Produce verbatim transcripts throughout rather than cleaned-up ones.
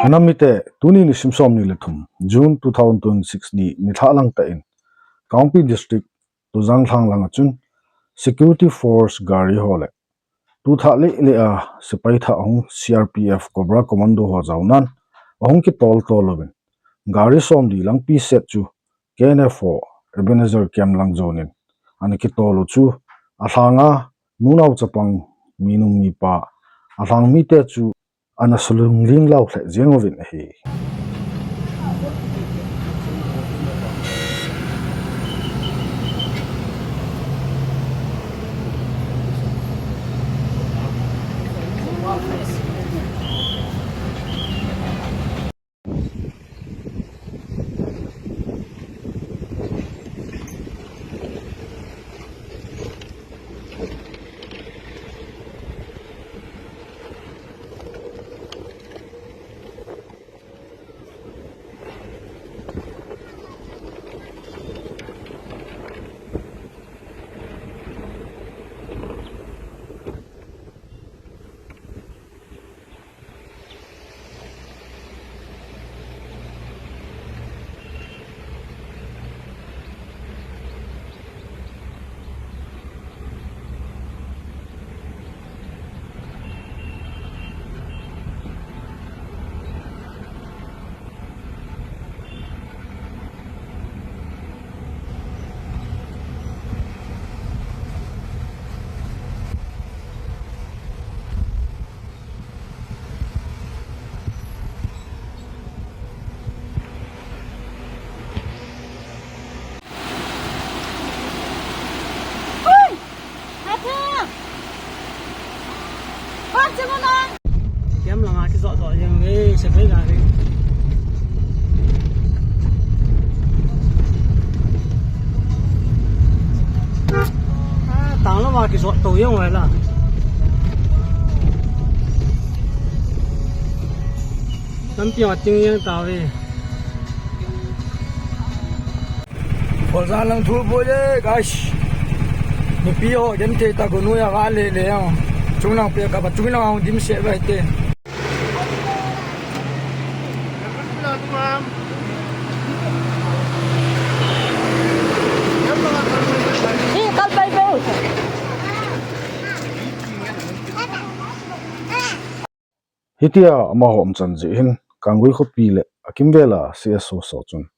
Ka nam mite, tuni nisim somni le thum, June two thousand twenty-six ni nilhah lang tah in, Kangpokpi District, Tujang Lhang lang a chun, Security Force gari ho le, tu thah le le a, sepai thah hung C R P F Cobra Commando ho jao nan, ahung kitol tol uvin. Gari somli lang pi set chu, K N F ho, Ebenezer Camp lang jonin, ana kitol u chu, alhanga, nunao chapang, minung mipa, alhang mite chu, ana sulung ling lau lheh jeng uvin ahi. Oi! Atha! Bang chengon a! Camp langa kijot jot jeng ve, sepai gari. Ah, tang lama kijot to jeng ve la. Lampi a ting jeng tave. Bolsa lang thul bol e, guys. Nupi ho, genthei tah, gonoi a ga le le ang. Chunglang pe ka ba, chunglang ang dimset ba ite. Hi, kal pai pe. Hitia amaho umchan jeh hin, Kanggui khopi le akimvel a C S O ho chun,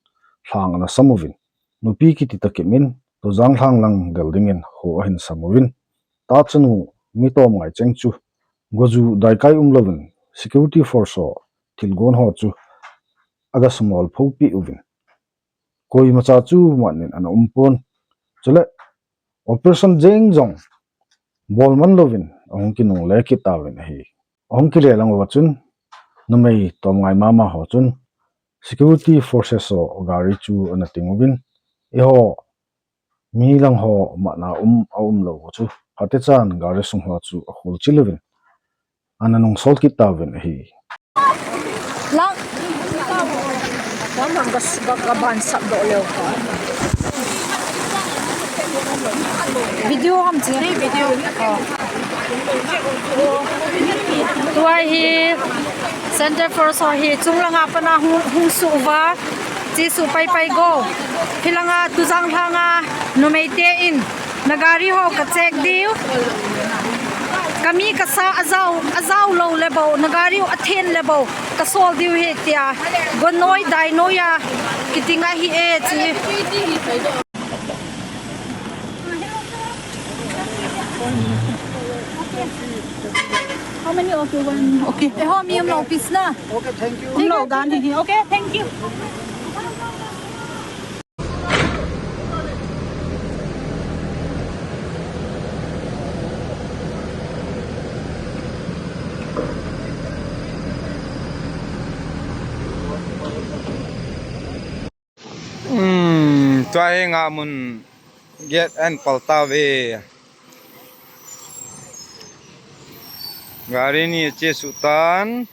lhang ana sam uvin, nupi kiti tah kimin, Tujang Lhang lang del dingin ho ahin sam uvin, tachanu mi tom ngai cheng chu, goju daikai umlouvin, security force ho thilgon ho chu, aga sumol phopi uvin. Koimacha chu manin ana um pon. Chule, operation jeng jong bol man louvin, ahung kinungle kit tauvin ahi. Ahung kile lang uva chun, numei tom ngai mama ho chun, security forces ho gari chu ana ting uvin, eiho, mi lang ho matna um, aum lou chu, phatechan gari sung ho chu akhul chil uvin, ana nungsol kit tauvin ahi. Lang. Wan wan ka, ka, ka ban sap doh leo. Video ham che. Hey, video. Oh. Tua hi Center Force ho hi chunglanga pana hung, hung suh uva. Chesuh pai pai go. Hilanga Tujang Lhanga numeite in na gari ho ka check diu. Ka mi ka sa ajao, ajao lou le bou, na gari ho athen le bou, ka sol diu ahi tia. Gonoi, dainoi a, kiting ahi e chi. How many of you want? Okay. Eiho mi umlou piece na. Okay, thank you. Umlou dan hi. Okay, thank you. Hmm, tua hi nga mun gate an pal tave. Gari ni chesuh tan.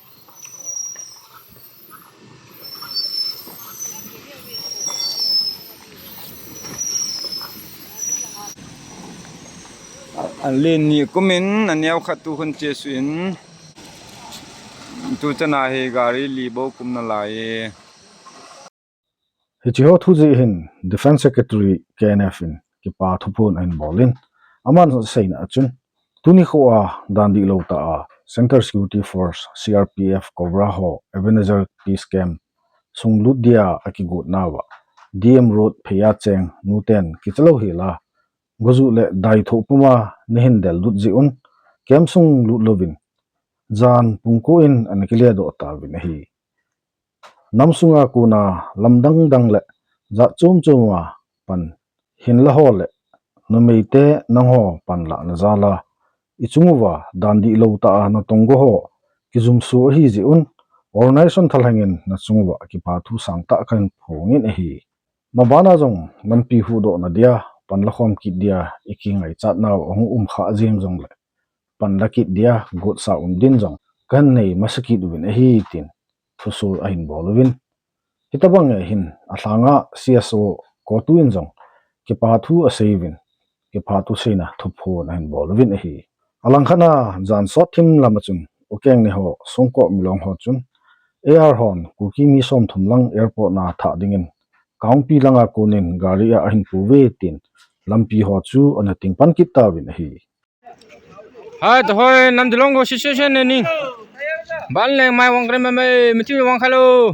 An len ni kumin, aneo khat tu khun chesuh in. Tuchan a hi gari li bou kum nalai e. Hiche ho thu jeh hin Defence Secretary K N F in kipa thuphon ahin bol in, aman aseina a chun, tuni khoa dan dihlou tah a Central Security Force, C R P F, Cobra ho Ebenezer Peace Camp sung lut dia akigot nauva D M Road phei a cheng nuten kicha louhel a, gojuh le daithoh puma nahin del lut jeh un, camp sung lut louvin, jan pung ko in ana kile doh tauvin ahi. Nam sunga kona lam dang dang le jat chom chom a pan hinla ho le numeite nangho panlahna jal a, ichung uva dan dihlou tah a natong go ho kijumso ahi jeh un, organization thalheng in nachung uva kipa thu sangtah kahin phong in ahi. Mabana jong nampi huhdohna dia, panla khom kit dia ikingaichat nau ahung um kha jeng jongle, panla kit dia gotsa um din jong kahin nei masa kit uvin ahi, tin thuso ahin bol uvin. Hitobang nge hin alhanga C S O CoTU in jong kipa thu asei uvin, kipa thu seina thuphon ahin bol uvin ahi. Alangkhat a jan sot thim lam a chun, Ukeng ni ho, Songko Milong ho chun, A R hon Kuki mi somthum lang airport na thah dingin Kangpokpi langa konin gari a ahin pu uve tin lampi ho chu ana ting pan kit tauvin ahi. Hai, to hoi, nam dilong go situation ne ning. Ban leng mai wang kren mai mai, mati wang khalo.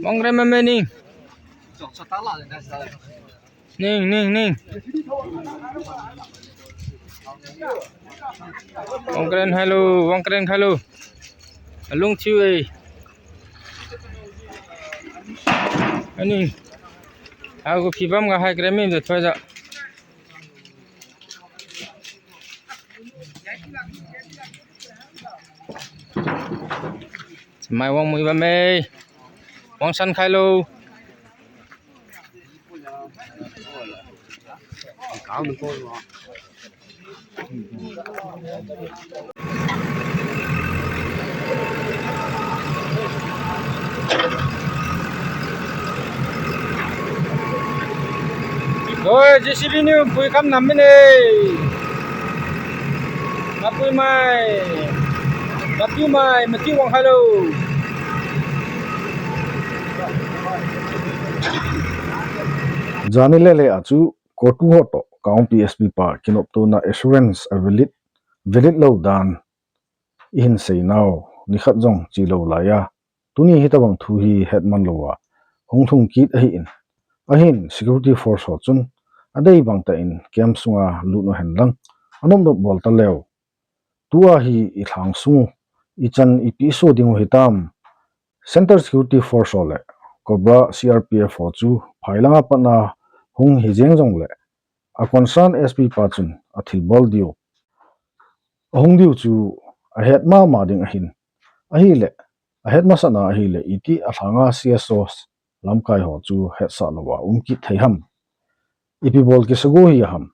Wang kren mai mai ning. Ning, ning, ning. Wang kren hai lo, wang kren hai lo. Alung thiu e. Ani. Agu phibam ga hai kren mi de thoi da. Mai wang mui ba mei. Wang san khai lo. Oi, J C B ni pui kam nam mine. Mapui mai. Mapui mai, mati wang hai lo. Jani le le a chu CoTU ho to, Kangpokpi S P pa kinoptona assurance a valid, valid lou dan ihin seinau nikhat jong chelou laiya, tuni hitobang thu hi hetman louva hung lhung kit ahin. Ahin security force ho chun adei bang tah in camp sunga lut u hen lang, anop nop bol ta leu. Tua hi ilhang sung u, ichan ipi iso ding u hitam. Central Security Force ho le Cobra C R P F ho chu phai langa pat a hung hi jeng jongle, a concern S P pa chun athilbol diu, ahung diu chu ahet mama ding ahin. Ahile, ahet masat na ahile, iti alhanga C S Os lamkai ho chu hetsah louva um kit thei ham. Ipi bol kisa go hi ham.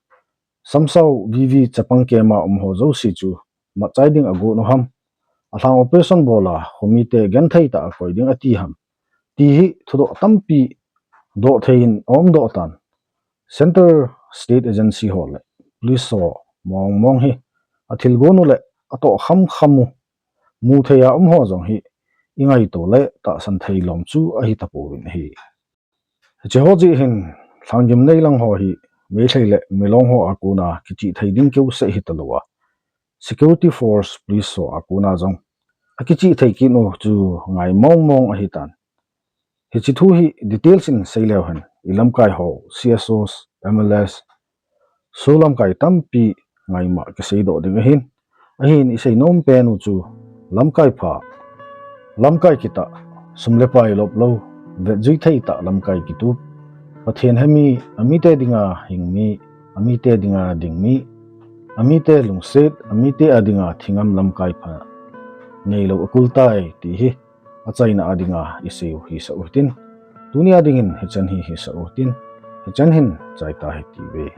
Samsao V V chapang camp a um ho jouse chu matchai ding agot u ham. Alhang operation bol a, khomite genthei tah a koi ding ati ham. Ti hi thudoh tampi doh thei in aum doh tan. Central State Agency ho le police ho mong mong hi athilgon u le atoh kham kham u, mu thei a um ho jong hi ingaito le tahsan thei lom chu ahi tapouvin ahi. Hiche ho jeh hin, lhanggim nei lang ho hi, Meitei le Milong ho a kona kichih thei ding keu seh hita louva, security force, police ho a kona jong akichih thei kit u chu ngai mong mong ahi tan. Hiche thu hi details in sei leu hen, i lamkai ho, C S Os, M L As, Solamkai tampi ngaima kisei doh ding ahin. Ahin isei nom pen u chu lamkai pha, lamkai kitah, sum le pai lop lou, vetjui thei tah lamkai kitup. Pathen hemi, amite dinga hing mi, amite dinga ding mi, amite lungset, amite a dinga thingam lamkai pha neilou akul tai ti hi achaina a dinga isei u hisah u hitin. Tuni a dingin hichan hi hisah u hitin. Hichan hin chai ta hite ve.